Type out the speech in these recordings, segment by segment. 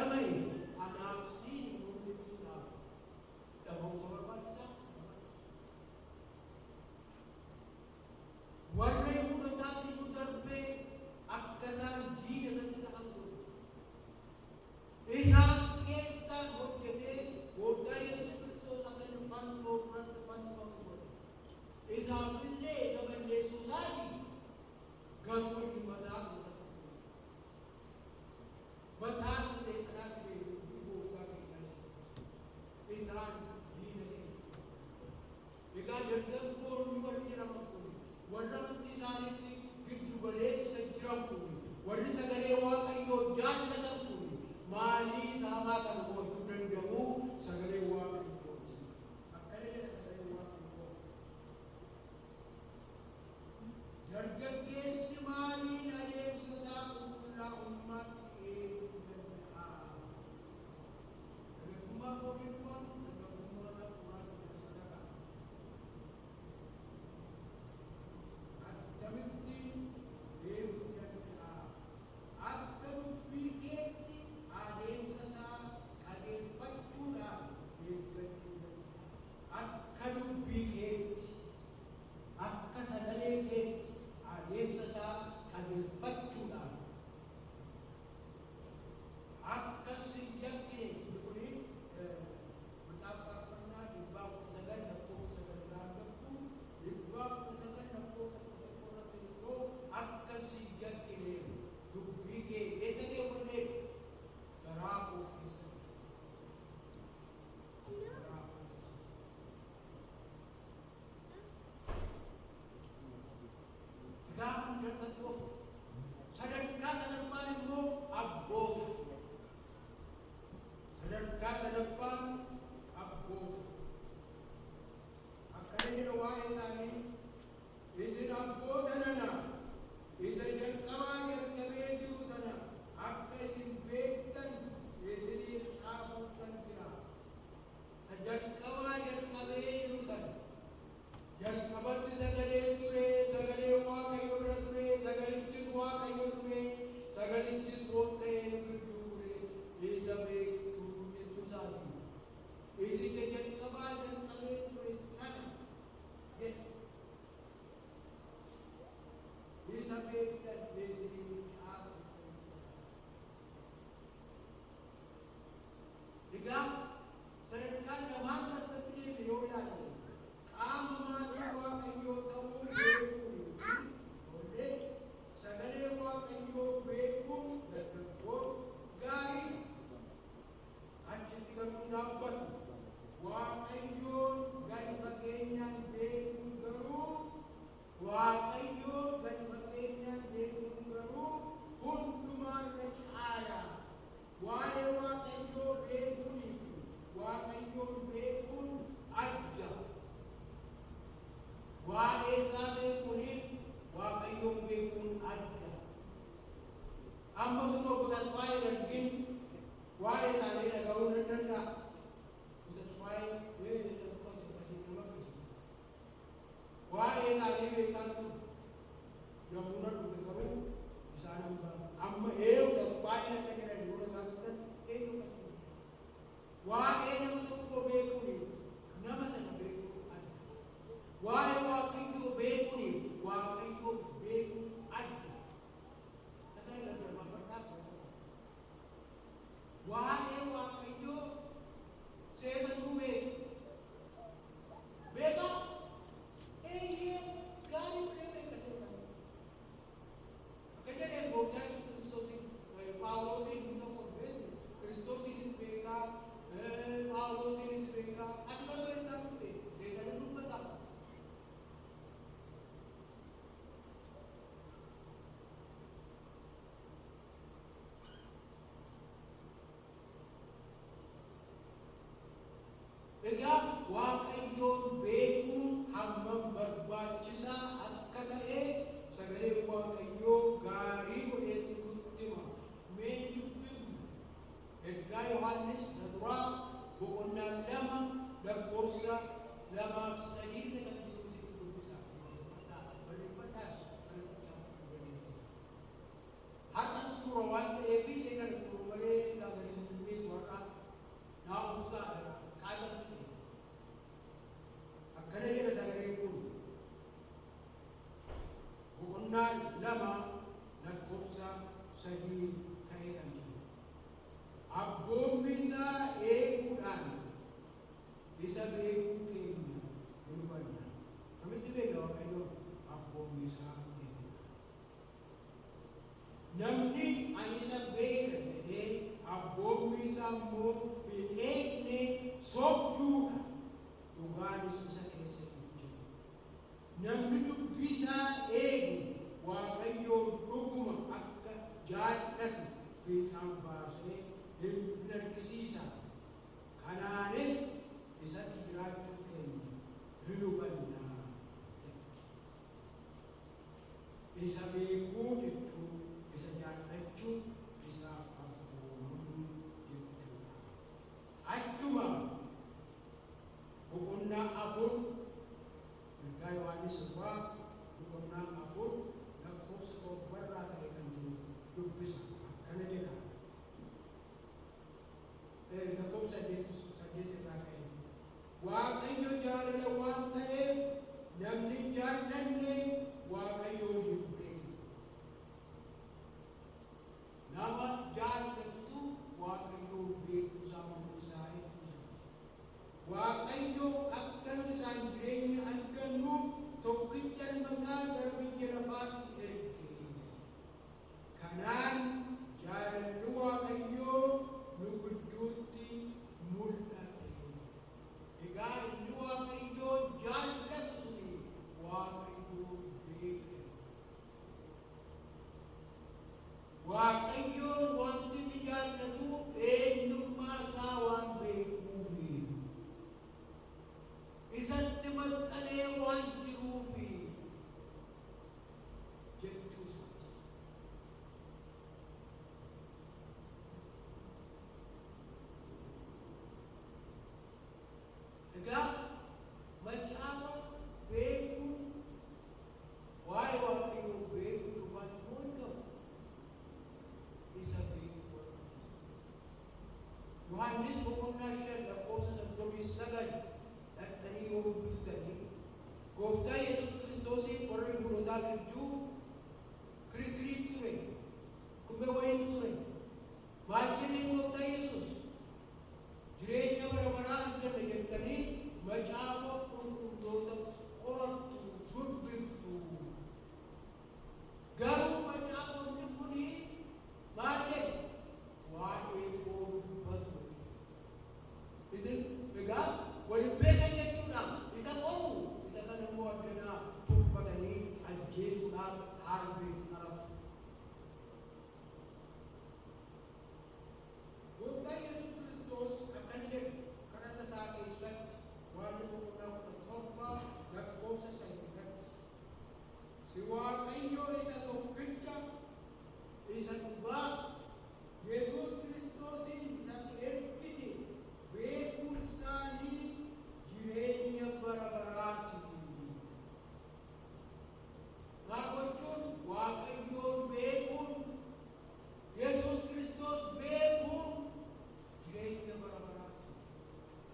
dhama'e anaaf siin mul'isuudhaaf dhama'uusa barbaachisaa. Warra Yihuudootaatti nu darbee akka isaan diina isatti ta'an godhe. Isaan keessaan hojjetee Gooftaa Yesuus Kiristoos akka inni fannoo irratti fannifamu godhe. Isaaf illee isa balleessuu isaati garuu inni mataa isatti mataan seexanaatti deebi'u Gooftaa keenya Yesuus. Isaan diina keenya. Egaa dargaggoonni warri jedhaman kun warra amantii isaaniitti giddu galeessa jiran kun warri sagalee Waaqayyoo jaallatan kun maalii hamaa kana gochuu danda'u sagalee Waaqayyooti. Akkana jedha sagalee Waaqayyoo. Dargaggeessi maaliin adeemsa isaa qulqullaa'ummaatti eeguu danda'a? Dargaggummaa fooniidhumaan dargaggummaa hafuuraatti sadaqa. Attamitti eeguu danda'a? Akka dubbii keetti adeemsa isaa qajeelfachuudhaan eeggachuu danda'a. Akka dubbii keetti, akka sagalee keetti adeemsa isaa qajeelfachuudhaan akka sin yakkine. Kuni Macaafa Faarfannaa 119 lakkoofsa 9 irraa argattu. 119 lakkoofsa 11 irratti immoo akka sin yakkine dubbii kee eessa kee godhee? Garaa koo keessatti. Garaa koo keessatti. Egaa kun dargaggoota. Sadarkaa sadaffaan immoo abboota. Sadarkaa sadaffaan abboota. Akkana jedha waa'ee isaanii: isin abboota nana, isa jalqabaa jalqabee jiru sana akka isin beektan isiniif caafuudhaan jira. Isa jalqabaa jalqabee jiru sana. Jalqabatti sagaleen ture, sagaleen Waaqayyo bira ture, sagalichis Waaqayyo ture, sagalichis foon ta'ee nu gidduu ture, isa beektuu jechuu isaati. Isin jalqabaa jalqabee ture sana jedha. Isa beektan isiniif caafuudhaan jira. Egaa sadarkaan lamaan irratti deemne yoo ilaalle, qaama maatii Waaqayyoo ta'uu beekuun ijoollee sagalee Waaqayyoo beekuun dargaggoon gaarii achitti garuu dhaabbatu. Waaqayyoon gadi fageenyaan beekuun garuu, Waaqayyoon gadi fageenyaan beekuun garuu hundumaa irra caala. Waa'ee Waaqayyoo beekuunii fi Waaqayyoon beekuun adda. Waa'ee isaa beekuuniif Waaqayyoon beekuun adda. Amma kun Obbo Tasfaayee argin waa'ee isaanii dhaga'uu nan danda'a. Obbo Tasfaayee nama akkasii. Waa'ee isaanii beekaan ture. Yommuu na dhufe garuu isaan hin baran. Amma eenyu Tasfaayeen akka jedhan yoo na gaafatan eenyu akka ta'e. Waa'ee nama tokkoo beekuuniif nama sana beekuun adda. Waa'ee Waaqayyoo beekuuniif Waaqayyoo beekuun adda. Sagalee gargar baafadhaa. Waa'ee Waaqayyoo seexanuu beeku. Beekaa? Eeyyee, gaarii godhee beeka seexan. Akka jedheen Gooftaa Yesuus Kiristoosiin Phaawulosiin tokko beeku, Kiristoosiinis beekaa, Phaawulosiinis beekaa. Ati garuu eessaa dhufte? Seexanni dubbata. Egaa Waaqayyoon beekuun hammam barbaachisaa akka ta'e sagalee Waaqayyoo gaarii godhee nutti hima. Mee dubbifnu. Ergaa Yohaannis isa duraa boqonnaa 2 lakkoofsa 2 fi 3 irra kan jirutti dubbisa. Barreeffadhaas dandeessu. Har'a xumura waan ta'eef ishee kana xumuru malee gaafa isaa immoo hin eegne sobduudha. Dhugaanis isa keessa hin jiru. Namni dubbii isaa eegu Waaqayyoon dhuguma akka jaallatu fiixaan baasee hin argisiisa. Kanaanis isatti jiraachuu keenya hin hubanna. Isa beekuu jechuun isa jaallachuu, isaaf abboomamuu jechuudha. Achuma boqonnaa 4, Ergaa Yohaannis irraa boqonnaa 4 lakkoofsa 7rraa ka'e kan jiru dubbisa. Akkana jedha. Lakkoofsa 8 irraa ka'e. Waaqayyo jaalala waan ta'eef namni hin jaallanne Waaqayyoon hin beekne. Nama jaallattu Waaqayyoon beekuu isaa mul'isaa jechuudha. Waaqayyo akka nu isaan jireenya argannuuf tokkicha ilma isaa gara biyya lafaatti erge. Kanaan jaalalli Waaqayyoo nu gidduutti mul'ate. Egaa inni Waaqayyoon jaallatu suni Waaqayyoon beeke. Waaqayyoon wanti inni jaallatu eenyummaa isaa waan beekuufi. Isatti maxxanee waan jiruufi jechuu isaati. Egaa macaafa beekuu, waa'ee Waaqayyoo beekuu duwwaan immoo hin ga'u. Isa beekuu barbaachisa. Yohaannis boqonnaa 5 lakkoofsa 39 dhaqxanii yoo dubbiftanii, Gooftaa Yesuus Kiristoosiin warra Yihuudootaa gidduu kirikiriitu ture. Kummee wayiitu ture. Maal jedheen Gooftaa Yesuus? Jireenya bara baraa arganna jettanii macaafa qulqulloota qorattu, dubbiftu. Garuu macaafonni kuni maal jedhu? Waa'ee koo dubbatu. Isin egaa waliin beekan jechuudha. Isa qoru, isa kana immoo addanaa tuffatanii ajjeesuudhaaf harbeetti qaratu. Gooftaan Yesuus Kiristoos akkana jedhe kadhata isaa keessatti, Yohaannis boqonnaa 17 lakkoofsa 3 irratti. Si Waaqayyo isa tokkicha isa dhugaa, Yesuus Kiristoosiin isa ati ergite beekuun isaanii jireenya bara baraati. Maal gochuun? Waaqayyoon beekuun, Yesuus Kiristoos beekuun jireenya bara baraati.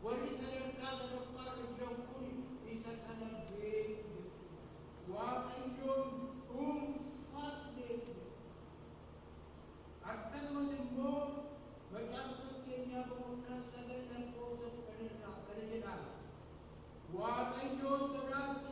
Warri sadarkaa sadaffaarra jiran kun isa kana beeku jechuudha. Waaqayyoon dhuunfaatti beeku jechuudha. Akkasumas immoo Macaafa Fakkeenyaa boqonnaa 9 lakkoofsa 10 irraa akkana jedha. Waaqayyoon sodaachuun